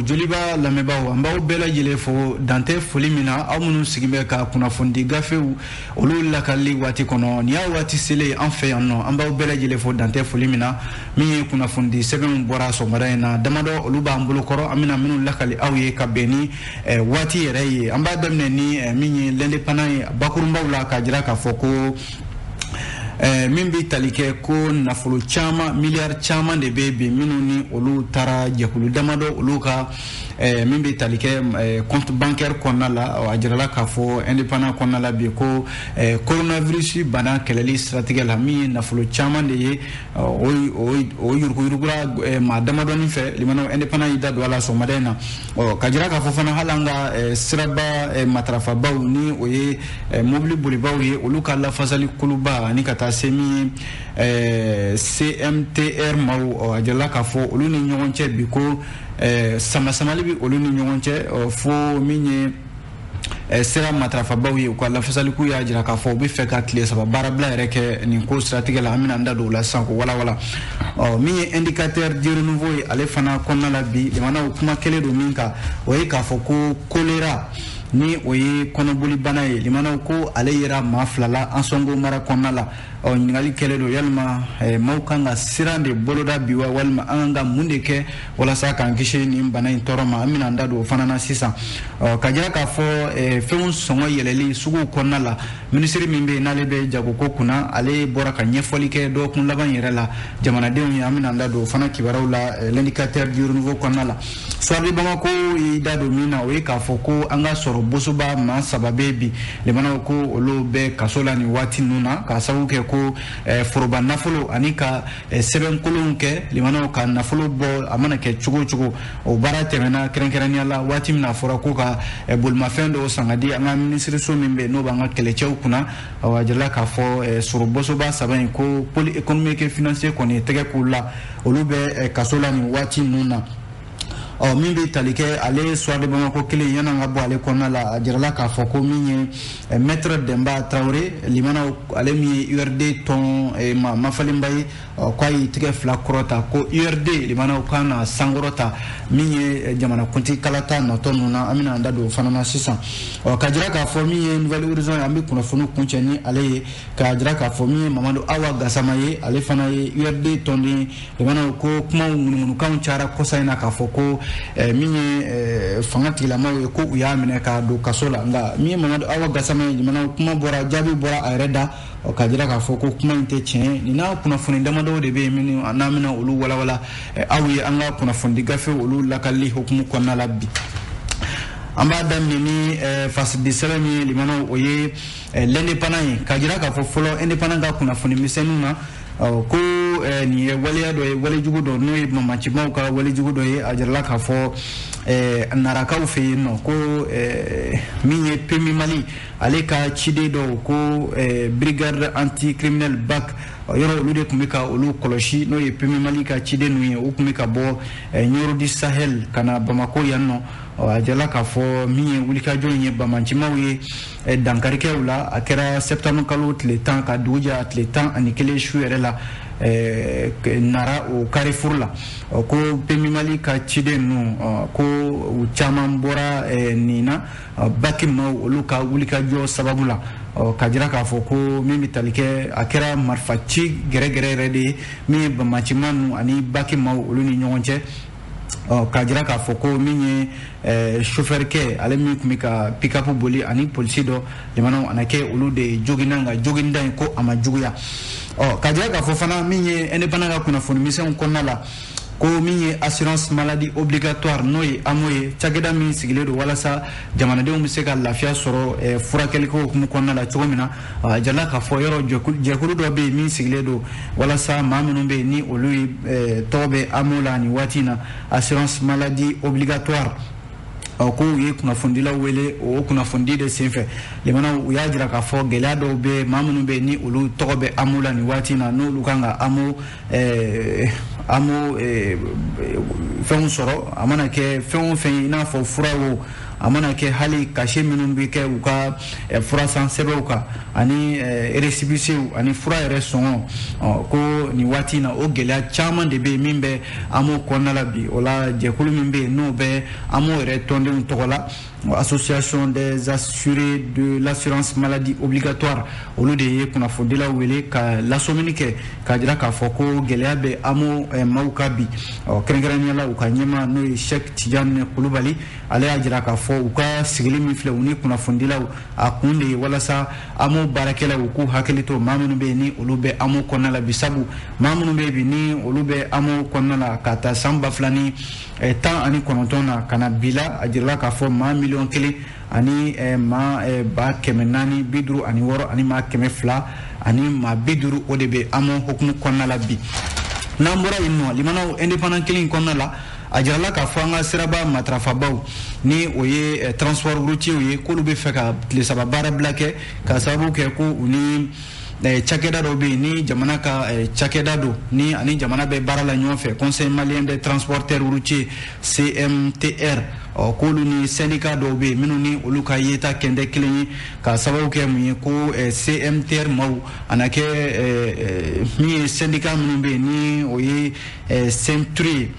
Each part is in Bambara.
Joliba lamɛnbaaw, an b'aw bɛɛ lajɛlen fo dantɛ foli min na, aw minnu sigi bɛ ka kunnafonidi gafew olu lakali waati kɔnɔ. Nin y'a waati selen an fɛ yan nɔ, an b'aw bɛɛ lajɛlen fo dantɛ foli min na. Min ye kunnafonidi sɛbɛnw bɔra sɔgɔmada in na, damadɔ olu b'an bolo kɔrɔ, an bɛna minnu lakali aw ye ka bɛn ni waati yɛrɛ ye. An b'a daminɛ ni min ye l'Indépendant ye bakurunbaw la, k'a jira k'a fɔ ko min bɛ tali kɛ ko nafolo caman, miliyari caman de bɛ bi minnu ni olu taara jɛkulu damadɔ olu ka min bɛ tali kɛ compte bancaire kɔnɔna la. A jirala k'a fɔ Indépendant kɔnɔna la bi ko coronavirus bana kɛlɛli siratigɛ la, min ye nafolo caman de ye, o yuruguyurugura maa damadɔnin fɛ. Limanaw, Indépendant y'i da don a la sɔgɔmada in na. Ka jira k'a fɔ fana, hali an ka siraba matarafabaw, ni o ye mobili bolibaw ye, olu ka lafasali kuluba ani ka taa se min ye CMTR maaw, a jirala k'a fɔ olu ni ɲɔgɔn cɛ bi ko sama-samali bɛ olu ni ɲɔgɔn cɛ, fo min ye sira matarafabaw ye, u ka lafasaliku y'a jira k'a fɔ u bɛ fɛ ka tile 3 baarabila yɛrɛ kɛ nin ko siratigɛ la. An bɛna an da don o la sisan k'o walawala. Min ye Indicateur du Renouveau ye, ale fana kɔnɔna la bi, jamanaw kuma kelen don min kan, o ye k'a fɔ ko choléra, ni o ye kɔnɔboli bana ye, limanaw, ko ale yera maa 2 la Ansongo mara kɔnɔna la. Ɲininkali kɛlen don, yalima maaw kan ka siran de boloda bi wa, walima an kan ka mun de kɛ walasa k'an kisi nin bana in tɔɔrɔ ma? An bɛna an da don o fana na sisan. Ka jira k'a fɔ fɛnw sɔngɔ yɛlɛli suguw kɔnɔna la, minisiri min bɛ yen n'ale bɛ jagoko kunna, ale bɔra ka ɲɛfɔli kɛ dɔgɔkun laban yɛrɛ la jamanadenw ye. An bɛna an da don o fana kibaruyaw la l'Indicateur du Renouveau kɔnɔna la. Soir de Bamako y'i da don min na, o ye k'a fɔ ko an ka sɔrɔ bosoba maa 3 bɛ bi, limanaw, ko olu bɛ kaso la nin waati ninnu na, k'a sababu kɛ ko foroba nafolo ani ka sɛbɛn kolonw kɛ, limanaw, ka nafolo bɔ, a mana kɛ cogo o cogo. O baara tɛmɛna kɛrɛnkɛrɛnnenya la waati min na a fɔra ko ka bolimafɛn dɔw san ka di an ka minisiriso min bɛ yen n'o b'an ka kɛlɛcɛw kunna. A jirala k'a fɔ sɔrɔ bosoba 3 in, ko pôle économique et financier kɔni tɛgɛ k'u la, olu bɛ kaso la nin waati ninnu na. Min bɛ tali kɛ ale Soir de Bamako kelen, yan'an ka bɔ ale kɔnɔna la, a jirala k'a fɔ ko min ye maître Demba Traoré, limanaw, ale min ye URD tɔn ma mafalenba ye, k'a y'i tɛgɛ 2 kɔrɔta ko URD, limanaw, kan na sankɔrɔta min ye jamanakuntigi kalata natɔ ninnu na. An bɛna an da don o fana na sisan. Ka jira k'a fɔ min ye Nouvel Horizon ye, an bɛ kunnafoniw kuncɛ ni ale ye, k'a jira k'a fɔ min ye Mamadu Awa Gasama ye, ale fana ye URD tɔnden, limanaw, ko kumaw ŋunuŋunukanw cayara kɔsa in na k'a fɔ ko min ye fanga tigilamaw ye, ko u y'a minɛ k'a don kaso la. Nka min ye Mamadu Awa Gasama ye, limanaw, kuma bɔra, jaabi bɔra a yɛrɛ da k'a jira k'a fɔ ko kuma in tɛ tiɲɛ ye. Nin n'a kunnafoni damadɔw de bɛ yen minnu n'an bɛna olu walawala aw ye an ka kunnafonidi gafe olu lakalili hukumu kɔnɔna la bi. An b'a daminɛ ni fasidi sɛbɛn min ye, limanaw, o ye l'Indépendant ye, k'a jira k'a fɔ fɔlɔ Indépendant ka kunnafoni misɛnninw na ko nin ye waleya dɔ ye, walejugu dɔ, n'o ye mamacimaw ka walejugu dɔ ye. A jirala k'a fɔ Narakaw fɛ yen nɔ ko min ye PMU Mali ale ka ciden dɔw, ko brigade anti criminel BAC yɔrɔ, olu de tun bɛ ka olu kɔlɔsi, n'o ye PMU Mali ka ciden ninnu ye, u tun bɛ ka bɔ Nioro du Sahel ka na Bamako yan nɔ. A jirala k'a fɔ min ye wulikajɔ in ye, bamacimaw ye dankarikɛw la. A kɛra septembre kalo tile 10 ka dugu jɛ a tile 11 su yɛrɛ la Nara, o carrefour la, ko PMU Mali ka ciden ninnu, ko u caman bɔra nin na BAC maaw olu ka wulikajɔ sababu la. Ka jira k'a fɔ ko min bɛ tali kɛ, a kɛra marifa ci gɛrɛgɛrɛ yɛrɛ de ye min ye bamacima ninnu ani BAC maaw olu ni ɲɔgɔn cɛ. K'a jira k'a fɔ ko min ye chauffeur kɛ, ale min tun bɛ ka pick-up boli, ani polisi dɔ, jamanaw, a na kɛ olu de joginna, nka joginda in ko a ma juguya. K'a jira k'a fɔ fana min ye Indépendant ka kunnafoni misɛnw kɔnɔna la, ko min ye assurance maladie obligatoire, n'o ye AMO ye, cakɛda min sigilen don walasa jamanadenw bɛ se ka lafiya sɔrɔ furakɛliko hukumu kɔnɔna la cogo min na, a jirala k'a fɔ yɔrɔ jɛkulu dɔ bɛ yen min sigilen don walasa maa minnu bɛ yen ni olu ye tɔgɔ bɛ AMO la nin waati in na, assurance maladie obligatoire, ko u ye kunnafonidilaw wele. O kunnafonidi de senfɛ, limanaw, u y'a jira k'a fɔ gɛlɛya dɔw bɛ maa minnu bɛ yen ni olu tɔgɔ bɛ AMO la nin waati in na, n'olu kan ka AMO fɛnw sɔrɔ, a mana kɛ fɛn o fɛn ye, i n'a fɔ fura o, A mana kɛ hali cachet minnu bɛ kɛ u ka furasan sɛbɛnw kan ani récépissé ani fura yɛrɛ sɔngɔ, ko nin waati in na, o gɛlɛya caman de bɛ yen min bɛ AMO kɔnɔna la bi. O la, jɛkulu min bɛ yen, n'o bɛ AMO yɛrɛ tɔndenw tɔgɔ la, Association des assurés de l'assurance maladie obligatoire, olu de ye kunnafonidilaw wele ka lasɔmini kɛ k'a jira k'a fɔ ko gɛlɛya bɛ AMO maaw ka bi. Kɛrɛnkɛrɛnnenya la, u ka ɲɛmaa, n'o ye Cheikh Tidiane Kulubali, ale y'a jira k'a fɔ u ka sigili min filɛ u ni kunnafonidilaw, a kun de ye walasa AMO baarakɛlaw u k'u hakili to maa minnu bɛ yen, ni olu bɛ AMO kɔnɔna la bi. Sabu maa minnu bɛ yen bi, ni olu bɛ AMO kɔnɔna la ka taa san 2019 na ka na bi la, a jirala k'a fɔ maa 1 000 000 ani maa 456 ani maa 250, o de bɛ AMO hukumu kɔnɔna la bi. N'an bɔra yen nɔ, limanaw, Indépendant kelen in kɔnɔna la, a jirala k'a fɔ an ka siraba matarafabaw, ni o ye transport routier ye, k'olu bɛ fɛ ka tile 3 baara bila kɛ, ka sababu kɛ ko u ni cakɛda dɔ bɛ yen, ni jamana ka cakɛda don, ni ani jamana bɛ baara la ɲɔgɔn fɛ, Conseil malien des transporteurs routiers, CMTR. Ɔ, k'olu ni syndicat dɔw bɛ yen minnu ni olu ka yeta kɛn tɛ kelen ye, ka sababu kɛ mun ye, ko CMTR maaw a na kɛ min ye syndicat minnu bɛ yen, ni o ye ceinture ye.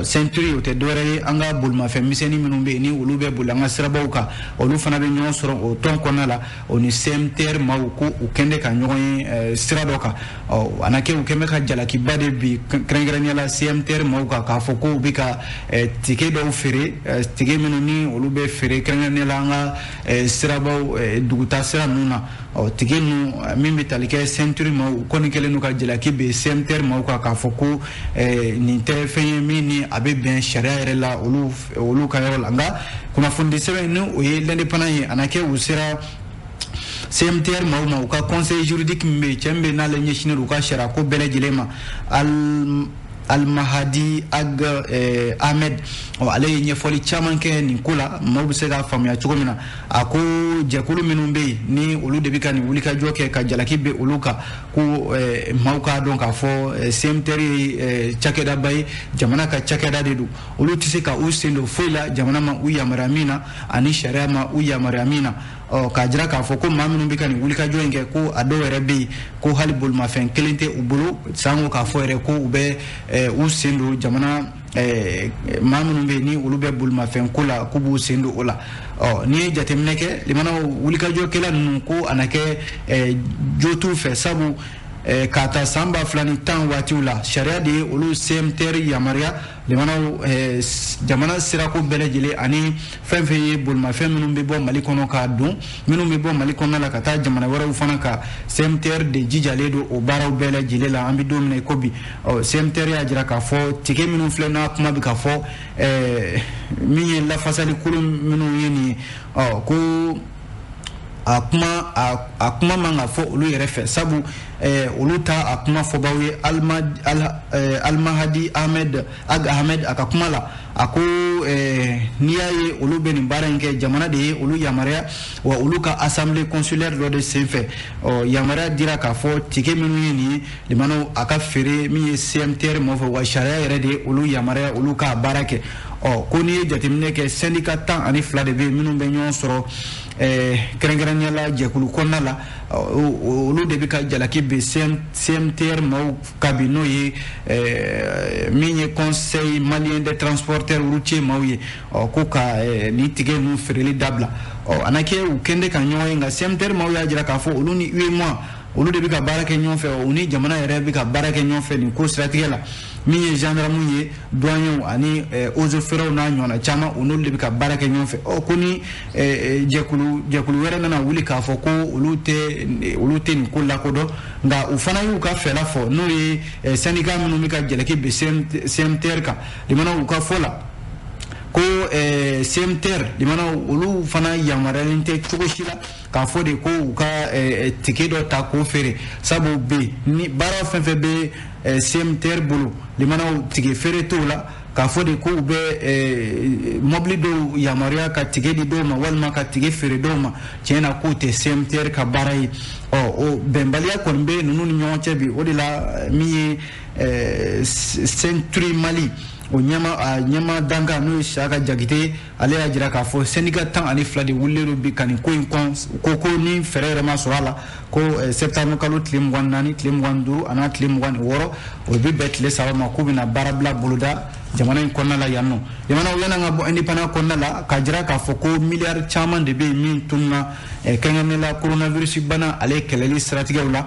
Ceinture, o tɛ dɔwɛrɛ ye, an ka bolimafɛn misɛnnin minnu bɛ yen, ni olu bɛ boli an ka sirabaw kan, olu fana bɛ ɲɔgɔn sɔrɔ o tɔn kɔnɔna la. O ni CMTR maaw, ko u kɛn bɛ ka ɲɔgɔn ye sira dɔ kan. Ɔ, a na kɛ u kɛn bɛ ka jalakiba de bi, kɛrɛnkɛrɛnnenya la CMTR maaw kan, k'a fɔ ko u bɛ ka ticket dɔw feere, ticket minnu ni olu bɛ feere kɛrɛnkɛrɛnnenya la an ka sirabaw duguta sira ninnu na. Ɔ, ticket ninnu min bɛ tali kɛ ceinture ma, u kɔni kɛlen don ka jalaki bin CMTR maaw kan, k'a fɔ ko nin tɛ fɛn ye min ni a bɛ bɛn sariya yɛrɛ la olu ka yɔrɔ la. Nka kunnafoni sɛbɛn, ni o ye L'Indépendant ye, a na kɛ u sera CMTR maaw ma, u ka conseil juridique min bɛ yen, cɛ min bɛ yen n'ale ɲɛsinnen don u ka sariya ko bɛɛ lajɛlen ma, Almahadi Ag Ahmed, ɔ, ale ye ɲɛfɔli caman kɛ nin ko la, maaw bɛ se k'a faamuya cogo min na. A ko jɛkulu minnu bɛ yen, ni olu de bɛ ka nin wulikajɔ kɛ ka jalaki bɛ olu kan, ko maaw k'a dɔn k'a fɔ CMTR ye cakɛdaba ye, jamana ka cakɛda de don. Olu tɛ se ka u sen don foyi la jamana ma u yamaruya min na ani sariya ma u yamaruya min na. Ɔ, k'a jira k'a fɔ ko maa minnu bɛ ka nin wulikajɔ in kɛ, ko a dɔw yɛrɛ bɛ yen, ko hali bolimafɛn kelen tɛ u bolo, sango k'a fɔ yɛrɛ ko u bɛ u sen don jamana maa minnu bɛ yen, ni olu bɛ bolimafɛn ko la, k'u b'u sen don o la. Ɔ, n'i ye jateminɛ kɛ, limanaw, wulikajɔkɛla ninnu, ko a na kɛ jo t'u fɛ, sabu k'a ta san 2010 waatiw la, sariya de ye olu CMTR yamaruya, limanaw, jamana sirako bɛɛ lajɛlen ani fɛn fɛn ye bolimafɛn minnu bɛ bɔ Mali kɔnɔ ka don, minnu bɛ bɔ Mali kɔnɔna la ka taa jamana wɛrɛw fana kan, CMTR de jijalen don o baaraw bɛɛ lajɛlen la. An bɛ don min na i ko bi, ɔ, CMTR y'a jira k'a fɔ ticket minnu filɛ, n'a kuma bɛ ka fɔ, min ye lafasali kulu minnu ye nin ye, ɔ, ko a kuma man ka fɔ olu yɛrɛ fɛ, sabu olu ta a kuma fɔbaw ye. Almahadi Ahmed Ag Ahmed, a ka kuma la, a ko n'i y'a ye olu bɛ nin baara in kɛ, jamana de ye olu yamaruya, wa olu ka assemblée consulaire dɔ de senfɛ, ɔ, yamaruya dira k'a fɔ ticket minnu ye nin ye, limanaw, a ka feere min ye CMTR mɔfɛ, wa sariya yɛrɛ de ye olu yamaruya olu k'a baara kɛ. Ɔ, ko n'i ye jateminɛ kɛ, syndicat 12 de bɛ yen minnu bɛ ɲɔgɔn sɔrɔ kɛrɛnkɛrɛnnenya la jɛkulu kɔnɔna la, olu de bɛ ka jalaki bin CMTR maaw ka bi, n'o ye min ye Conseil malien des transporteurs routiers maaw ye, ɔ, ko ka nin ticket ninnu feereli dabila. Ɔ, a na kɛ u kɛn ka ɲɔgɔn ye, nka CMTR maaw y'a jira k'a fɔ olu ni UEMOA, olu de bɛ ka baara kɛ ɲɔgɔn fɛ, u ni jamana yɛrɛ bɛ ka baara kɛ ɲɔgɔn fɛ nin ko siratigɛ la. Min ye gendarme ye, douaniers ani eaux et forêts n'a ɲɔgɔnna caman, u n'olu de bɛ ka baara kɛ ɲɔgɔn fɛ. Ɔ, ko ni jɛkulu wɛrɛ nana wuli k'a fɔ ko olu tɛ nin ko lakodɔn, nka u fana y'u ka fɛla fɔ, n'o ye syndicat minnu bɛ ka jalaki bin CMTR kan. Limanaw, u ka fɔ la ko CMTR, limanaw, olu fana yamaruyalen tɛ cogo si la k'a fɔ de ko u ka ticket dɔ ta k'o feere, sabu bi ni baara fɛn fɛn bɛ CMTR bolo, limanaw, ticket feere t'o la. K'a fɔ de ko u bɛ mɔbili dɔw yamaruya ka ticket di dɔw ma walima ka ticket feere dɔw ma, tiɲɛ na, k'o tɛ CMTR ka baara ye. Ɔ, o bɛnbaliya kɔni bɛ ninnu ni ɲɔgɔn cɛ bi. O de la, min ye Ceinture Mali O ɲɛma dankan, n'o ye Siyaka Jakite, ale y'a jira k'a fɔ syndicat 12 de wulilen don bi ka nin ko in kɔn, ko ni fɛɛrɛ yɛrɛ ma sɔrɔ a la, ko septembre kalo tile 24, tile 25 a n'a tile 26, o bɛ bɛn tile 3 ma, k'u bɛna baarabila boloda jamana in kɔnɔna la yan nɔ. Jamana, yan'an ka bɔ Indépendant kɔnɔna la, k'a jira k'a fɔ ko miliyari caman de bɛ yen min tununa, kɛrɛnkɛrɛnnenya la coronavirus bana ale kɛlɛli siratigɛw la.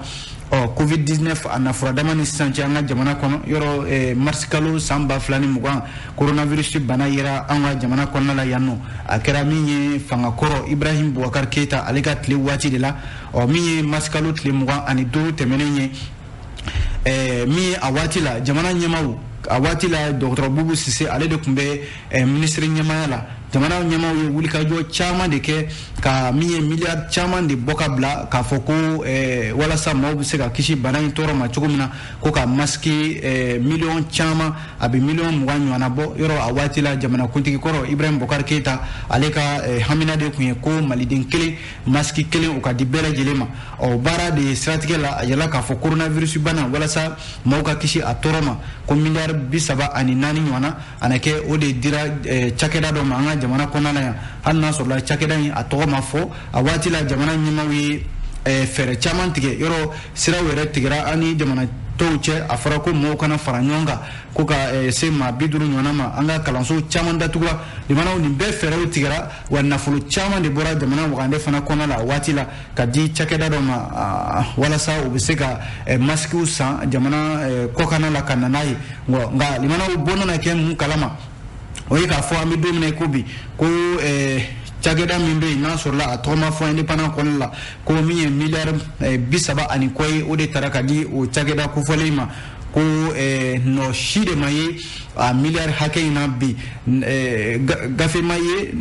Ɔ Covid 19 a nafura dama ni sisan cɛ an ka jamana kɔnɔ yɔrɔ, mars kalo san 2020, coronavirus bana yera an ka jamana kɔnɔna la yan nɔ. A kɛra min ye fanga kɔrɔ Ibrahim Boubacar Keita ale ka tile waati de la. Ɔ min ye mars kalo tile 25 tɛmɛnen ye, min ye a waati la jamana ɲɛmaaw, a waati la dɔgɔtɔrɔ Bubu Sise ale de tun bɛ minisiri ɲɛmaaya la, jamana ɲɛmaaw ye wulikajɔ caman de kɛ ka min ye miliyari caman de bɔ ka bila k'a fɔ ko walasa maaw bɛ se ka kisi bana in tɔɔrɔ ma cogo min na, ko ka masque miliyɔn caman, a bɛ miliyɔn 20 ɲɔgɔnna bɔ yɔrɔ. A waati la jamanakuntigi kɔrɔ Ibrahim Boubacar Keita ale ka hamina de tun ye ko maliden kelen masque kelen, o ka di bɛɛ lajɛlen ma. Ɔ baara de siratigɛ la, a yirala k'a fɔ coronavirus bana, walasa maaw ka kisi a tɔɔrɔ ma, ko miliyari 34 ɲɔgɔnna a na kɛ, o de dira cakɛda dɔ ma an ka jamana kɔnɔna la yan, hali n'a sɔrɔla cakɛda in a tɔgɔ ma fɔ. A waati la jamana ɲɛmaaw ye fɛɛrɛ caman tigɛ yɔrɔ, siraw yɛrɛ tigɛra an ni jamana tɔw cɛ, a fɔra ko mɔgɔw kana fara ɲɔgɔn kan ko ka se maa 50 ɲɔgɔnna ma, an ka kalanso caman datugura. Limanaw, nin bɛɛ fɛɛrɛw tigɛra wa nafolo caman de bɔra jamana wagande fana kɔnɔna la waati la ka di cakɛda dɔ ma walasa u bɛ se ka masikiw san jamana kɔkanna la ka na n'a ye. Nka limanaw, bɔ nana kɛ mun kalama? O ye k'a fɔ an bɛ don min na i ko bi, ko cakɛda min bɛ yen n'a sɔrɔla a tɔgɔ ma fɔ Indépendant kɔnɔna la, ko min ye miliyari 30 ani kɔ ye, o de taara ka di o cakɛda kofɔlen ma, ko nɔ si de ma ye a miliyari hakɛ in na bi, gafe ma ye,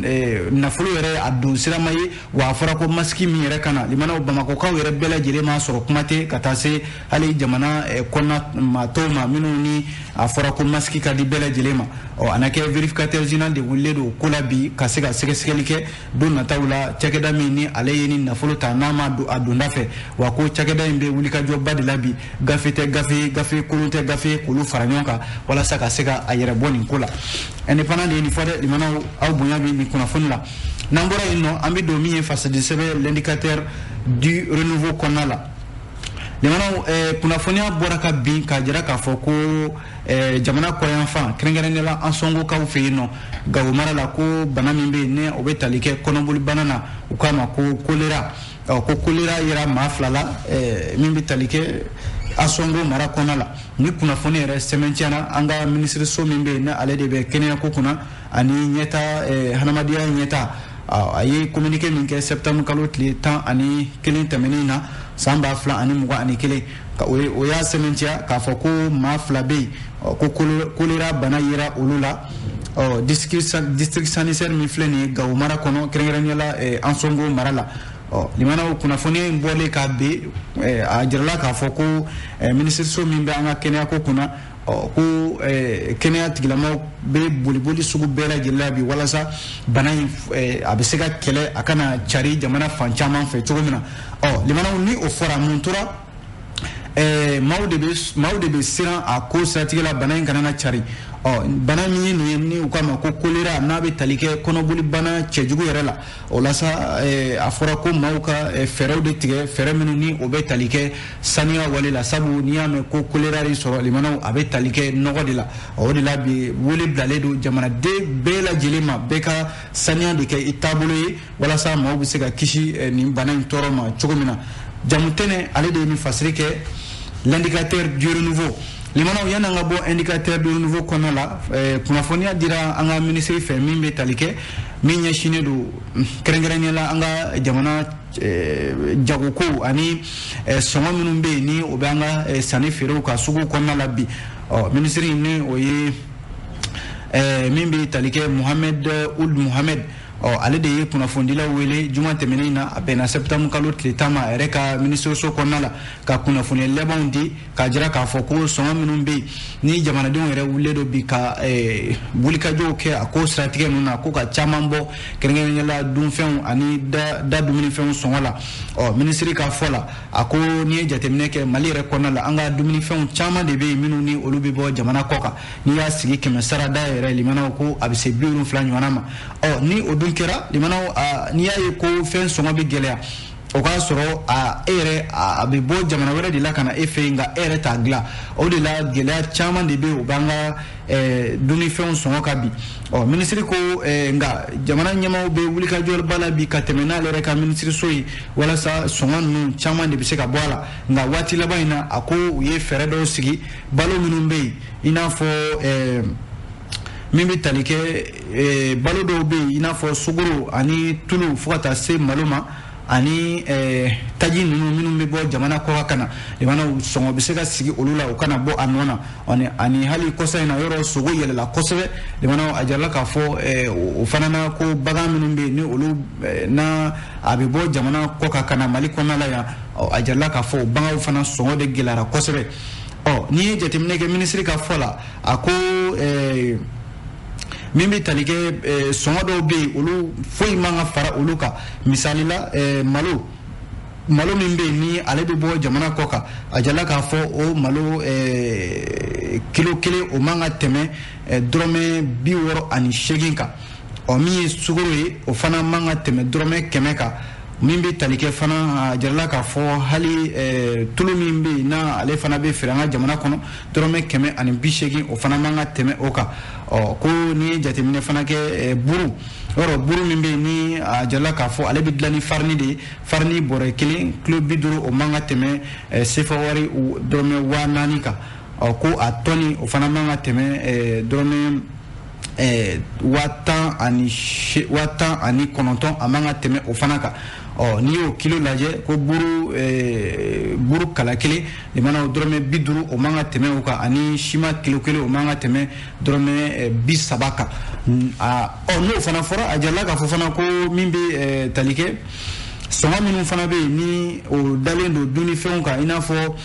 nafolo yɛrɛ a don sira ma ye. Wa a fɔra ko masque min yɛrɛ ka na, limanaw, bamakɔkaw yɛrɛ bɛɛ lajɛlen m'a sɔrɔ, kuma tɛ ka taa se hali jamana kɔnɔna maa tɔw ma minnu ni a fɔra ko masque ka di bɛɛ lajɛlen ma. Ɔ a na kɛ vérificateur général de wulilen don ko la bi ka se ka sɛgɛsɛgɛli kɛ don nataw la, cakɛda min ni ale ye ni nafolo ta n'a ma don a donda fɛ. Wa ko cakɛda in bɛ wulikajɔba de la bi, gafe tɛ gafe, gafe kolon tɛ gafe, k'olu fara ɲɔgɔn kan walasa ka se ka a yɛrɛ bɔ nin ko la. Indépendant de ye nin fɔ dɛ. Limanaw, aw bonya bɛ nin kunnafoni la. N'an bɔra yen nɔ, an bɛ don min ye fasadi sɛbɛn L'Indicateur du Renouveau kɔnɔna la. Limanaw, kunnafoniya bɔra ka bin k'a jira k'a fɔ ko jamana kɔyanfan, kɛrɛnkɛrɛnnenya la Ansɔngokaw fɛ yen nɔ Gawo mara la, ko bana min bɛ yen ni o bɛ tali kɛ kɔnɔboli bana na, u k'a ma ko choléra. Ɔ ko choléra yera maa 2 la min bɛ tali kɛ Ansɔngo mara kɔnɔna la. Ni kunnafoni yɛrɛ sɛmɛntiyana, an ka minisiriso min bɛ yen ni ale de bɛ kɛnɛyako kunna ani ɲɛta, hadamadenya ɲɛta, a ye communiqué min kɛ septembre kalo tile 11 tɛmɛnen na san 2021, o y'a sɛmɛntiya k'a fɔ ko maa 2 bɛ yen ko choléra bana yera olu la. Ɔ district sanitaire min filɛ nin ye Gawo mara kɔnɔ, kɛrɛnkɛrɛnnenya la Ansɔngo mara la. Ɔ limanaw, kunnafoni in bɔlen k'a bin, a jirala k'a fɔ ko minisiriso min bɛ an ka kɛnɛyako kunna, ɔ ko kɛnɛya tigilamɔgɔw bɛ boliboli sugu bɛɛ lajɛlen la bi walasa bana in a bɛ se ka kɛlɛ, a kana cari jamana fan caman fɛ cogo min na. Ɔ limanaw, ni o fɔra, mun tora? Maaw de bɛ siran a ko siratigɛ la, bana in kana na cari. Ɔ bana min ye nin ye ni u k'a ma ko choléra, n'a bɛ tali kɛ kɔnɔboli bana cɛjugu yɛrɛ la, o la sa a fɔra ko maaw ka fɛɛrɛw de tigɛ, fɛɛrɛ minnu ni o bɛ tali kɛ saniya wale la, sabu n'i y'a mɛn ko choléra de sɔrɔ, limanaw, a bɛ tali kɛ nɔgɔ de la. O de la bi wele bilalen don jamanaden bɛɛ lajɛlen ma, bɛɛ ka saniya de kɛ i taabolo ye walasa maaw bɛ se ka kisi nin bana in tɔɔrɔ ma cogo min na. Jamutɛnɛ ale de ye nin fasiri kɛ L'Indicateur du Renouveau. Limanaw, yan'an ka bɔ Indicateur du Renouveau kɔnɔna la, kunnafoniya dira an ka minisiri fɛ min bɛ tali kɛ min ɲɛsinnen don kɛrɛnkɛrɛnnenya la an ka jamana jagoko ani sɔngɔ minnu bɛ yen ni o bɛ an ka sanni feerew ka sugu kɔnɔna la bi. Ɔ minisiri ni o ye min bɛ tali kɛ Mohamed Ould Mohamed. Ɔ, ale de ye kunnafonidilaw wele juma tɛmɛnen na, a bɛnna septembre kalo tile 10 ma, a yɛrɛ ka minisiriso kɔnɔna la, ka kunnafoniya labanw di k'a jira k'a fɔ ko sɔngɔ minnu bɛ yen ni jamanadenw yɛrɛ wulilen don bi ka wulikajɔw kɛ a ko siratigɛ ninnu na, ko ka caman bɔ, kɛrɛnkɛrɛnnenya la dunfɛnw ani da dumunifɛnw sɔngɔ la. Ɔ, minisiri ka fɔ la, a ko n'i ye jateminɛ kɛ Mali yɛrɛ kɔnɔna la, an ka dumunifɛnw caman de bɛ yen minnu ni olu bɛ bɔ jamana kɔ kan. N'i y'a sigi 100 sara da yɛrɛ, limanaw, ko a bɛ se 70 ɲɔgɔnna ma. Ɔ, ni o dun kɛra, limanaw, n'i y'a ye ko fɛn sɔngɔ bɛ gɛlɛya, o k'a sɔrɔ a e yɛrɛ a bɛ bɔ jamana wɛrɛ de la ka na e fɛ yen, nka e yɛrɛ t'a dilan. O de la gɛlɛya caman de bɛ yen, o b'an ka dumunifɛnw sɔngɔ kan bi. Ɔ, minisiri ko nka jamana ɲɛmaaw bɛ wulikajɔba la bi ka tɛmɛ n'ale yɛrɛ ka minisiriso ye, walasa sɔngɔ ninnu caman de bɛ se ka bɔ a la. Nka waati laban in na, a ko u ye fɛɛrɛ dɔw sigi, balo minnu bɛ yen, i n'a fɔ min bɛ tali kɛ balo dɔw bɛ yen, i n'a fɔ sukaro ani tulu, fo ka taa se malo ma, ani taji ninnu minnu bɛ bɔ jamana kɔ ka na, limanaw, sɔngɔ bɛ se ka sigi olu la, o kana bɔ a nɔ na. Ani hali kɔsa in na, yɔrɔ sogo yɛlɛla kosɛbɛ. Limanaw, a jirala k'a fɔ o fana na ko bagan minnu bɛ yen ni olu n'a a bɛ bɔ jamana kɔ kan ka na Mali kɔnɔna la yan, a jirala k'a fɔ o baganw fana sɔngɔ de gɛlɛyara kosɛbɛ. Ɔ, n'i ye jateminɛ kɛ, minisiri ka fɔ la, a ko min bɛ tali kɛ sɔngɔ dɔw bɛ yen, olu foyi man ka fara olu kan. Misali la, malo min bɛ yen ni ale bɛ bɔ jamana kɔ kan, a jirala k'a fɔ o malo kilo 1, o man ka tɛmɛ dɔrɔmɛ 68 kan. Ɔ, min ye sukaro ye, o fana man ka tɛmɛ dɔrɔmɛ 100 kan. Min bɛ tali kɛ fana, a jirala k'a fɔ hali tulu min bɛ yen n'a ale fana bɛ feere an ka jamana kɔnɔ, dɔrɔmɛ 180, o fana man ka tɛmɛ o kan. Ɔ, ko n'i ye jateminɛ fana kɛ, buru yɔrɔ, buru min bɛ yen ni a jirala k'a fɔ ale bɛ dilan ni farini de ye, farini bɔrɛ 1 kilo 50, o man ka tɛmɛ sefa wari dɔrɔmɛ 4000 kan. Ɔ, ko a tɔni, o fana man ka tɛmɛ dɔrɔmɛ 19,000, a man ka tɛmɛ o fana kan. Ɔ, n'i y'o kilo lajɛ, ko buru kala 1, limanaw, dɔrɔmɛ 50, o man ka tɛmɛ o kan, ani siman kilo 1, o man ka tɛmɛ dɔrɔmɛ 30 kan. Ɔ, n'o fana fɔra, a jirala k'a fɔ fana ko min bɛ tali kɛ sɔngɔ minnu fana bɛ yen ni o dalen don dumunifɛnw kan, i n'a fɔ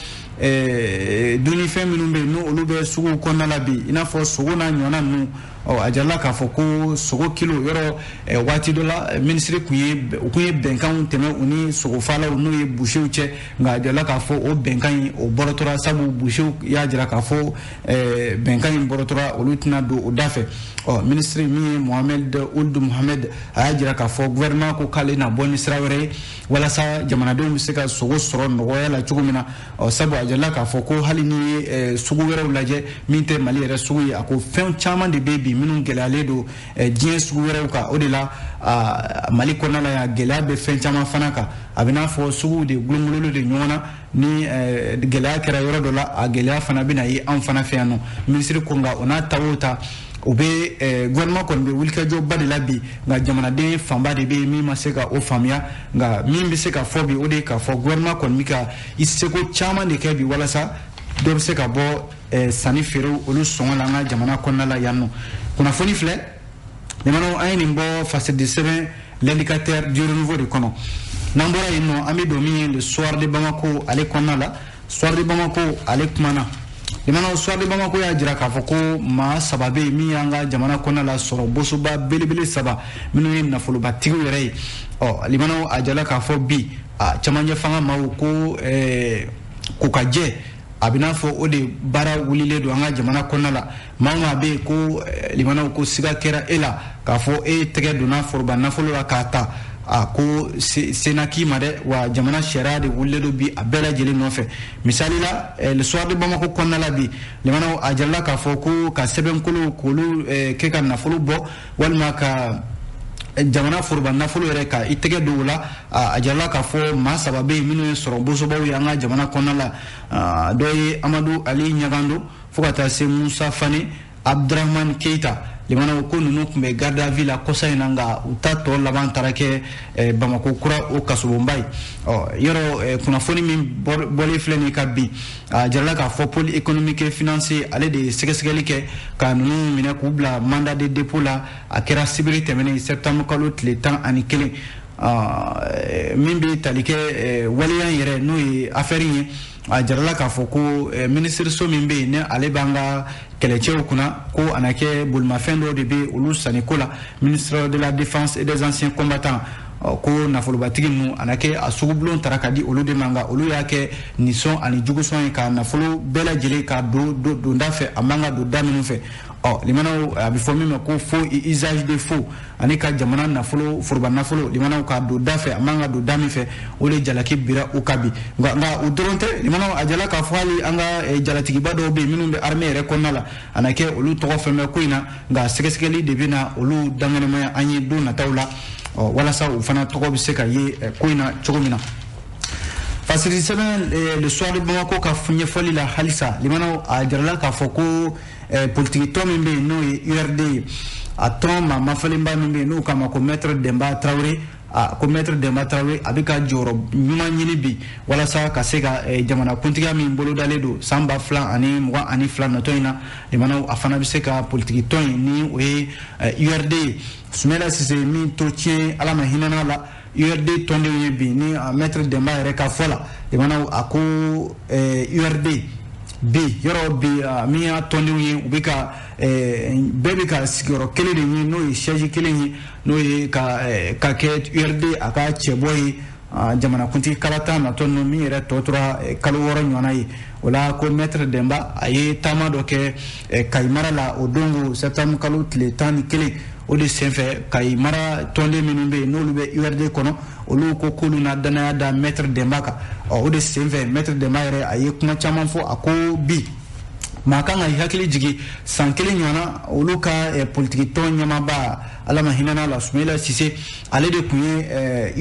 dumunifɛn minnu bɛ yen n'olu bɛ suguw kɔnɔna la bi, i n'a fɔ sogo n'a ɲɔgɔnna ninnu. Ɔ, a jirala k'a fɔ ko sogo kilo yɔrɔ, waati dɔ la minisiri kun ye u kun ye bɛnkanw tɛmɛ u ni sogofalaw, n'o ye busew cɛ, nka a jirala k'a fɔ o bɛnkan in, o bɔrɔtɔra, sabu busew y'a jira k'a fɔ bɛnkan in bɔrɔtɔra, olu tɛna don o da fɛ. Ɔ, minisiri min ye Mohamed Ould Mohamed, a y'a jira k'a fɔ gouvernement ko k'ale na bɔ ni sira wɛrɛ ye walasa jamanadenw bɛ se ka sogo sɔrɔ nɔgɔya la cogo min na. Ɔ, sabu a jirala k'a fɔ ko hali n'i ye sugu wɛrɛw lajɛ min tɛ Mali yɛrɛ sugu ye, a ko fɛn caman de bɛ bi minnu gɛlɛyalen don diɲɛ sugu wɛrɛw kan. O de la Mali kɔnɔna la yan, gɛlɛya bɛ fɛn caman fana kan. A bɛ n'a fɔ suguw de gulongulolen de ɲɔgɔn na, ni gɛlɛya kɛra yɔrɔ dɔ la, a gɛlɛya fana bɛ na ye anw fana fɛ yan nɔ. Minisiri ko nka o n'a ta o ta, o bɛ gouvernement kɔni bɛ wulikajɔba de la bi, nka jamanaden fanba de bɛ yen min ma se ka o faamuya. Nka min bɛ se ka fɔ bi, o de ye k'a fɔ gouvernement kɔni bɛ ka i seko caman de kɛ bi walasa dɔ bɛ se ka bɔ sanni feerew olu sɔngɔ la an ka jamana kɔnɔna la yan nɔ. Kunnafoni filɛ, limanaw, an ye nin bɔ fasidi sɛbɛn L'Indicateur du Renouveau de kɔnɔ. N'an bɔra yen nɔ, an bɛ don min ye Le Soir de Bamako ale kɔnɔna la. Soir de Bamako ale kumana, limanaw, Soir de Bamako y'a jira k'a fɔ ko maa saba bɛ yen min y'an ka jamana kɔnɔna la sɔrɔ bosoba belebele saba minnu ye nafolobatigiw yɛrɛ ye. Ɔ, limanaw, a jala k'a fɔ bi a camancɛ fanga maaw ko ko ka jɛ, a bɛ n'a fɔ o de baara wulilen don an ka jamana kɔnɔna la. Maa o maa bɛ yen ko, limanaw, ko siga kɛra e la k'a fɔ e tɛgɛ donna foroba nafolo la k'a ta, a ko sena k'i ma dɛ, wa jamana sariya de wulilen don bi a bɛɛ lajɛlen nɔfɛ. Misali la, Le Soir de Bamako kɔnɔna la bi, limanaw, a jirala k'a fɔ ko ka sɛbɛnkolo k'olu kɛ ka nafolo bɔ, walima ka jamana foroba nafolo yɛrɛ ka i tɛgɛ don o la, a jirala k'a fɔ maa saba bɛ yen minnu ye sɔrɔ bosobaw ye an ka jamana kɔnɔna la. Dɔ ye Amadu Ali Ɲagando, fo ka taa se Musa Fane, Abdurahman Keita. limanaw ko ninnu tun bɛ garde à vue la kɔsa in na, nka u ta tɔ laban taara kɛ Bamako kura o kasobonba ye. Ɔ yɔrɔ kunnafoni min bɔlen filɛ nin ka bin, a jirala k'a fɔ pôle économique et financier ale de ye sɛgɛsɛgɛli kɛ ka ninnu minɛ k'u bila mandat de dépôt la. A kɛra sibiri tɛmɛnen, septembre kalo tile 11. Min bɛ tali kɛ waleya yɛrɛ, n'o ye affaire ye, a jirala k'a fɔ ko minisiriso min bɛ yen, ni ale b'an ka kɛlɛcɛw kunna, ko a na kɛ bolimafɛn dɔw de bɛ olu sanniko la, ministre de la Défense et des Anciens Combattants, ko nafolobatigi ninnu, a na kɛ a sugubulon tara ka di olu de ma, nka olu y'a kɛ nisɔn ani jugusɔn ye ka nafolo bɛɛ lajɛlen ka don donda fɛ, a man ka don da minnu fɛ. Ɔ limanaw, a bɛ fɔ min ma ko faux et usage de faux, ani ka jamana nafolo, foroba nafolo, limanaw, ka don da fɛ a man ka don da min fɛ, o de jalaki bira u kan bi. Nka o dɔrɔn tɛ, limanaw, a jala k'a fɔ hali an ka jalatigiba dɔw bɛ yen minnu bɛ armée yɛrɛ kɔnɔna la, a na kɛ olu tɔgɔ fɛn bɛ ko in na, nka sɛgɛsɛgɛli de bɛ na olu dankɛnɛmaya an ye don nataw la, ɔ walasa u fana tɔgɔ bɛ se ka ye ko in na cogo min na. Fasiri sɛbɛn Le Soir de Bamako ka ɲɛfɔli la halisa, limanaw, a jirala k'a fɔ ko politiki tɔn min bɛ yen, n'o ye URD ye, a tɔn maa mafalenba min bɛ yen, n'o k'a ma ko Maître Demba Traoré, a ko Maître Demba Traoré a bɛ ka jɔyɔrɔ ɲuman ɲini bi walasa ka se ka jamana kuntigiya min bolodalen don san 2022 natɔ in na, limanaw, a fana bɛ se ka politiki tɔn in, ni o ye URD ye, Sumala Sise min to tiɲɛ, Ala ma hinɛ la, URD tɔndenw ye bi, ni Maître Demba yɛrɛ ka fɔ la, limanaw, a ko URD bi yɔrɔ bi, min y'a tɔndenw ye, u bɛ ka bɛɛ bɛ ka sigiyɔrɔ kelen de ɲini, n'o ye siège kelen ye, n'o ye ka kɛ URD a ka cɛbɔ ye jamanakuntigi kalata natɔ ninnu min yɛrɛ tɔ tora kalo 6 ɲɔgɔnna ye. O la ko Maître Demba a ye taama dɔ kɛ Kayi mara la o don ko septembre kalo tile 11. O de senfɛ, Kayi mara tɔnden minnu bɛ yen, n'olu bɛ URD kɔnɔ, olu ko k'olu na danaya da Maître Demba kan. Ɔ o de senfɛ, Maître Demba yɛrɛ a ye kuma caman fɔ. A ko bi maa kan ka hakili jigin san kelen ɲɔgɔnna, olu ka politiki tɔn ɲɛmaaba, Ala ma hinɛ la, Sumayila Sise, ale de tun ye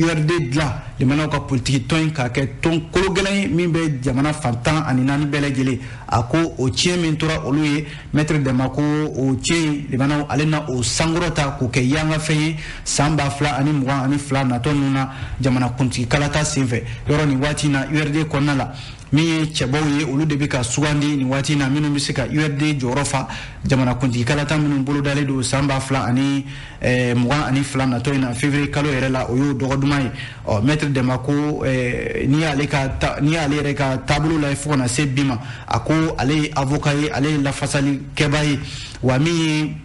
URD dilan, limanaw, ka politiki tɔn in k'a kɛ tɔn kolo gɛlɛn ye min bɛ jamana fan 14 bɛɛ lajɛlen. A ko o tiɲɛ min tora olu ye, Maître Demba ko o tiɲɛ in, limanaw, ale na o sankɔrɔ ta k'o kɛ yangafɛn ye san 2022 natɔ ninnu na jamana kuntigi kalata senfɛ. Yɔrɔ nin waati in na, URD kɔnɔna la, min ye cɛbaw ye, olu de bɛ ka sugandi nin waati in na, minnu bɛ se ka URD jɔyɔrɔ fa jamana kuntigi kalata minnu bolodalen don san 2022 natɔ in na, février kalo yɛrɛ la, o y'o dɔgɔ duman ye. Ɔ Maître Demba ko n'i y'ale ka n'i y'ale yɛrɛ ka taabolo lajɛ fo ka na se bi ma, a ko ale ye avocat ye, ale ye lafasalikɛbaa ye, wa min ye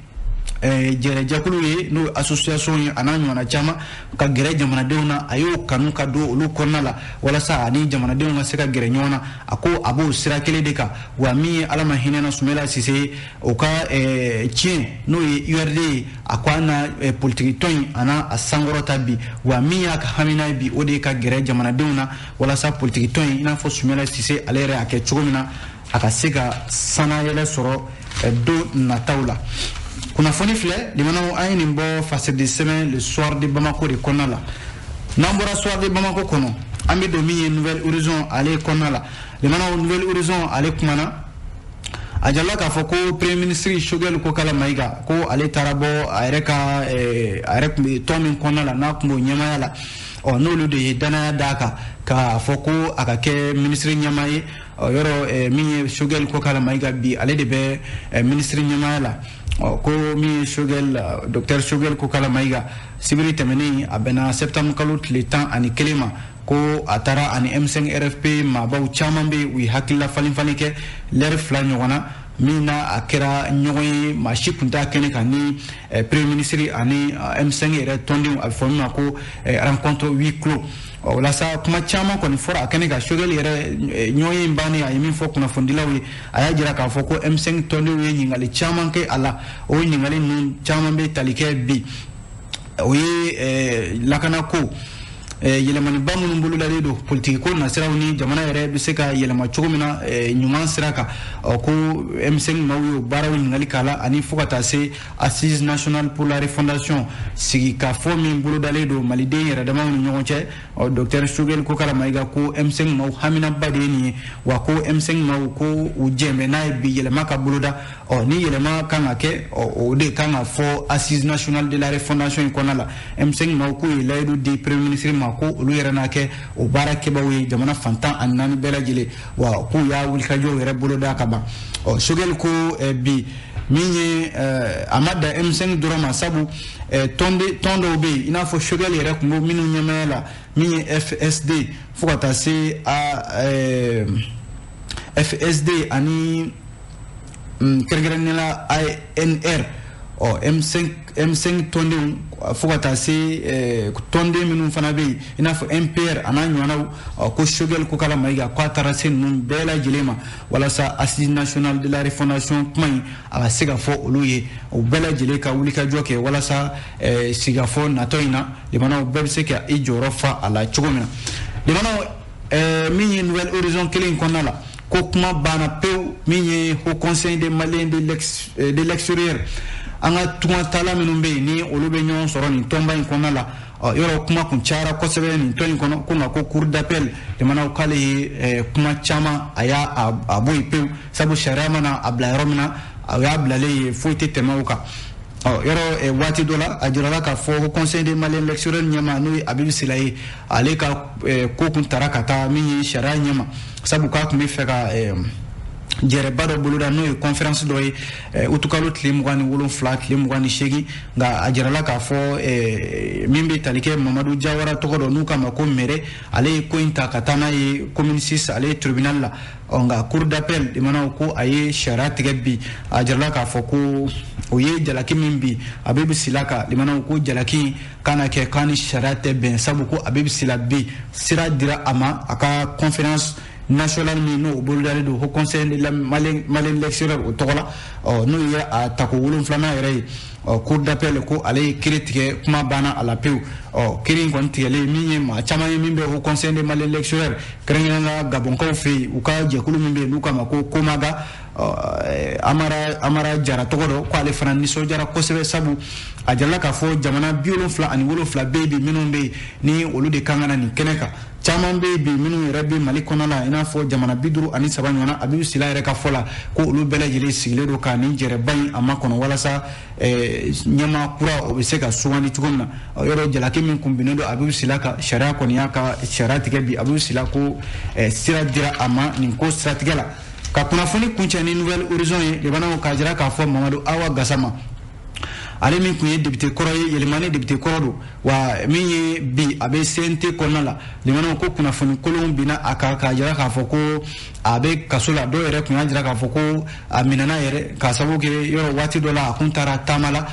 jɛrɛjɛkulu ye, n'o ye association ye, a n'a ɲɔgɔnna caman, ka gɛrɛ jamanadenw na, a y'o kanu ka don olu kɔnɔna la walasa ani jamanadenw ka se ka gɛrɛ ɲɔgɔn na. A ko a b'o sira kelen de kan. Wa min ye Ala ma hinɛ na Sumala Sise, o ka tiɲɛ, n'o ye URD ye, a ko an na politiki tɔn in, a n'a a sankɔrɔta bi. Wa min y'a ka hamina ye bi, o de ye ka gɛrɛ jamanadenw na walasa politiki tɔn in, i n'a fɔ Sumala Sise ale yɛrɛ y'a kɛ cogo min na, a ka se ka sanayɛlɛ sɔrɔ don nataw la. Kunnafoni filɛ, limanaw, an ye nin bɔ fasiridi sɛbɛn Le Soir de Bamako de kɔnɔna la. N'an bɔra Soir de Bamako kɔnɔ, an bɛ don min ye Nouvel Horizon ale kɔnɔna la. Limanaw, Nouvel Horizon ale kumana, a jirala k'a fɔ ko Premier ministre Choguel Kokala Mayiga, ko ale taara bɔ a yɛrɛ ka a yɛrɛ tun bɛ tɔn min kɔnɔna la, n'a tun b'o ɲɛmaaya la, ɔ n'olu de ye danaya d'a kan k'a fɔ ko a ka kɛ ministre ɲɛmaa ye. Ɔ yɔrɔ min ye Choguel Kokala Mayiga bi, ale de bɛ ministre ɲɛmaaya la. Ɔ ko min ye Choguel, docteur Choguel Kokala Mayiga, sibiri tɛmɛnen, a bɛnna septembre kalo tile 11 ma, ko a taara ani M5 RFP maabaw caman bɛ yen, u ye hakilila falen falen kɛ lɛri 2 ɲɔgɔn na, min na a kɛra ɲɔgɔn ye maa si tun t'a kɛnɛ kan ni Premier ministre ani M5 yɛrɛ tɔndenw, a bɛ fɔ min ma ko rencontre huis clos. O la sa, kuma caman kɔni fɔra a kɛnɛ kan. Choguel yɛrɛ, ɲɔgɔn ye bannen, a ye min fɔ kunnafonidilaw ye, a y'a jira k'a fɔ ko M5 tɔndenw ye ɲininkali caman kɛ a la. O ɲininkali ninnu caman bɛ tali kɛ bi, o ye lakanako Yɛlɛmaniba minnu bolodalen don politiki ko nasiraw ni jamana yɛrɛ bɛ se ka yɛlɛma cogo min na ɲuman sira kan, ko M5 maaw y'o baaraw ɲininkali k'a la, ani fo ka taa se Assise nationale pour la refondation sigikafɔ min bolodalen don maliden yɛrɛ damaw ni ɲɔgɔn cɛ. Docteur Choguel Kokalla Maïga ko M5 maaw haminaba de ye nin ye, wa ko M5 maaw ko u jɛn bɛ n'a ye bi yɛlɛma ka boloda. Ni yɛlɛma kan ka kɛ, o de kan ka fɔ Assise nationale de la refondation in kɔnɔna la. M5 maaw k'u ye layidu di premier ministre ma ko olu yɛrɛ n'a kɛ o baara kɛbaaw ye jamana 14 bɛɛ lajɛlen, wa k'u y'a wulikajɔw yɛrɛ boloda ka ban. Choguel ko bi min ye, a ma dan M5 dɔrɔn ma, sabu tɔn dɔw bɛ yen, i n'a fɔ Choguel yɛrɛ tun b'o minnu ɲɛmaaya la, min ye FSD fo ka taa se a FSD ani kɛrɛnkɛrɛnnenya la ANR, M5 tɔndenw fo ka taa se tɔnden minnu fana bɛ yen, i n'a fɔ MPR a n'a ɲɔgɔnnaw, ko Choguel Kokalla Maïga k'a taara se ninnu bɛɛ lajɛlen ma walasa Assise nationale de la refondation kuma in a ka se ka fɔ olu ye, o bɛɛ lajɛlen ka wulikajɔ kɛ walasa sigikafɔ natɔ in na limanaw bɛɛ bɛ se ka i jɔyɔrɔ fa a la cogo min na. Limanaw, min ye Nouvel Horizon kelen in kɔnɔna la, ko kuma banna pewu min ye Haut Conseil des Maliens de l'extérieur, an ka tungatala minnu bɛ yen ni olu bɛ ɲɔgɔn sɔrɔ nin tɔnba in kɔnɔna la. Yɔrɔ kuma kun cayara kosɛbɛ nin tɔn in kɔnɔ, ko nka ko cour d'appel jamanaw k'ale ye kuma caman a y'a a bɔ yen pewu, sabu sariya mana a bila yɔrɔ min na, a y'a bilalen ye, foyi tɛ tɛmɛ o kan. Yɔrɔ waati dɔ la, a jirala k'a fɔ ko Conseil des Maliens l'extérieur ɲɛma, n'o ye Habib Sylla ye, ale ka ko kun tara ka taa min ye sariya ɲɛma, sabu k'a tun bɛ fɛ ka jɛrɛba dɔ boloda, n'o ye conférence dɔ ye utukalo tile 27, tile 28. Nka a jirala k'a fɔ min bɛ tali kɛ Mamadu Jawara tɔgɔ dɔ n'u k'a ma ko Mɛrɛ, ale ye ko in ta ka taa n'a ye commune 6, ale ye tribunal la. Nka cour d'appel limanaw ko a ye sariya tigɛ bi, a jirala k'a fɔ ko o ye jalaki min bi Habib Sylla kan, limanaw ko jalaki kana kɛ k'a ni sariya tɛ bɛn, sabu ko Habib Sylla bi sira dira a ma a ka conférence national min n'o bolodalen don Haut Conseil de la Malien l'extérieur o tɔgɔ la, n'o ye a tako 7nan yɛrɛ ye. Cour d'appel ko ale ye kiiri tigɛ, kuma banna a la pewu. Kiiri in kɔni tigɛlen, min ye maa caman ye min bɛ Haut Conseil de Malien l'extérieur, kɛrɛnkɛrɛnnenya la Gabɔnkaw fɛ yen, u ka jɛkulu min bɛ yen n'u k'a ma ko Komaga, Amara Jara tɔgɔ dɔ, ko ale fana nisɔndiyara kosɛbɛ, sabu a jirala k'a fɔ jamana 77 bɛ yen bi minnu bɛ yen ni olu de kan ka na nin kɛnɛ kan. Caman bɛ yen bi minnu yɛrɛ bɛ Mali kɔnɔ la, i n'a fɔ jamana 53 ɲɔgɔnna. Habib Sylla yɛrɛ ka fɔ la ko olu bɛɛ lajɛlen sigilen don ka nin jɛrɛba in a makɔnɔ walasa ɲɛmaa kura o bɛ se ka sugandi cogo min na. Yɔrɔ jalaki min kun binnen don Habib Sylla ka, sariya kɔni y'a ka sariya tigɛ bi. Habib Sylla ko sira dira a ma nin ko siratigɛ la. Ka kunnafoni kuncɛ ni Nouvel Horizon ye, limanaw, k'a jira k'a fɔ Mamadu Awa Gassama, ale min tun ye député kɔrɔ ye, Yɛlɛmani député kɔrɔ don, wa min ye bi a bɛ CNT kɔnɔna la, limanaw ko kunnafoni kolonw binna a kan k'a jira k'a fɔ ko a bɛ kaso la. Dɔw yɛrɛ tun y'a jira k'a fɔ ko a minɛna yɛrɛ, k'a sababu kɛ yɔrɔ waati dɔ la a kun taara taama la.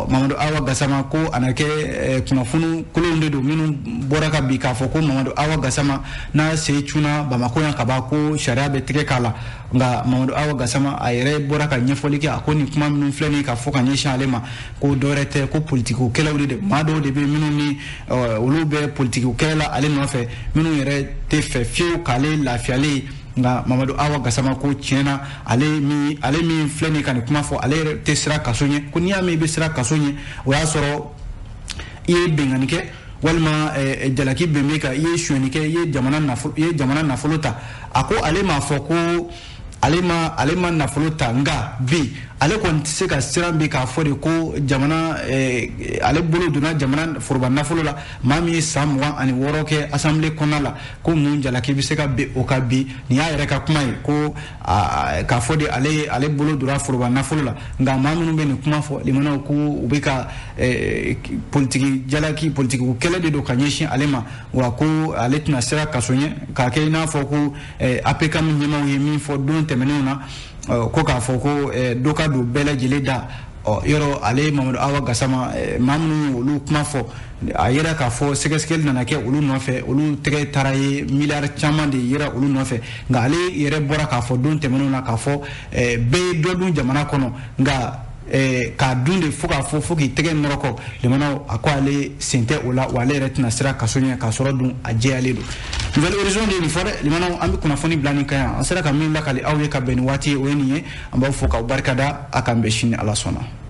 Mamadu Awa Gassama ko a na kɛ kunnafoni kolonw de don minnu bɔra ka bi k'a fɔ ko Mamadu Awa Gassama n'a se cunna Bamakɔ yan ka ban, ko sariya bɛ tigɛ k'a la. Nka Mamadu Awa Gassama a yɛrɛ bɔra ka ɲɛfɔli kɛ, a ko nin kuma minnu filɛ nin ye ka fɔ ka ɲɛsin ale ma, ko dɔwɛrɛ tɛ, ko politikiw kɛlɛw de, maa dɔw de bɛ minnu ni olu bɛ politikiw kɛlɛ la ale nɔfɛ, minnu yɛrɛ tɛ fɛ fiyewu k'ale lafiyalen. Nka Mamadu Awa Gassama ko tiɲɛna, ale min filɛ nin ka nin kuma fɔ, ale yɛrɛ tɛ siran kaso ɲɛ. Ko n'i y'a mɛn i bɛ siran kaso ɲɛ, o y'a sɔrɔ i ye binkanni kɛ walima jalaki bɛn b'i kan, i ye sonyɛni kɛ, i ye jamana nafolo ta. A ko ale m'a fɔ ko ale ma nafolo ta, nka bi ale kɔni tɛ se ka siran bi k'a fɔ de ko jamana ale bolo donna jamana foroba nafolo la. Maa min ye san 26 kɛ assemblée kɔnɔna la, ko mun jalaki bɛ se ka bin o kan bi? Nin y'a yɛrɛ ka kuma ye, ko k'a fɔ de ale bolo donna foroba nafolo la. Nka maa minnu bɛ nin kuma fɔ, limanaw, ko u bɛ ka politiki jalaki, politiki kɛlɛ de don ka ɲɛsin ale ma, wa ko ale tɛna siran kaso ɲɛ, k'a kɛ i n'a fɔ ko APCAM ɲɛmaaw ye min fɔ don tɛmɛnenw na, ko k'a fɔ ko dɔ ka don bɛɛ lajɛlen da. Yɔrɔ ale Mamadu Awa Gassama, maa minnu ye olu kuma fɔ, a yera k'a fɔ sɛgɛsɛgɛli nana kɛ olu nɔfɛ, olu tɛgɛ taara ye miliyari caman de yera olu nɔfɛ. Nka ale yɛrɛ bɔra k'a fɔ don tɛmɛnenw na k'a fɔ bɛɛ ye dɔ dun jamana kɔnɔ, nka K'a dun de fo k'a fɔ fo k'i tɛgɛ nɔrɔkɔ. Limanaw, a ko ale sen tɛ o la, wa ale yɛrɛ tɛna siran kaso ɲɛ, k'a sɔrɔ dun a jɛyalen don. Nouvel Horizon de ye nin fɔ dɛ. Limanaw, an bɛ kunnafoni bila nin kan yan. An sera ka min lakali aw ye ka bɛn ni waati ye, o ye nin ye. An b'aw fo k'aw barikada. A k'an bɛn sini, Ala sɔnna.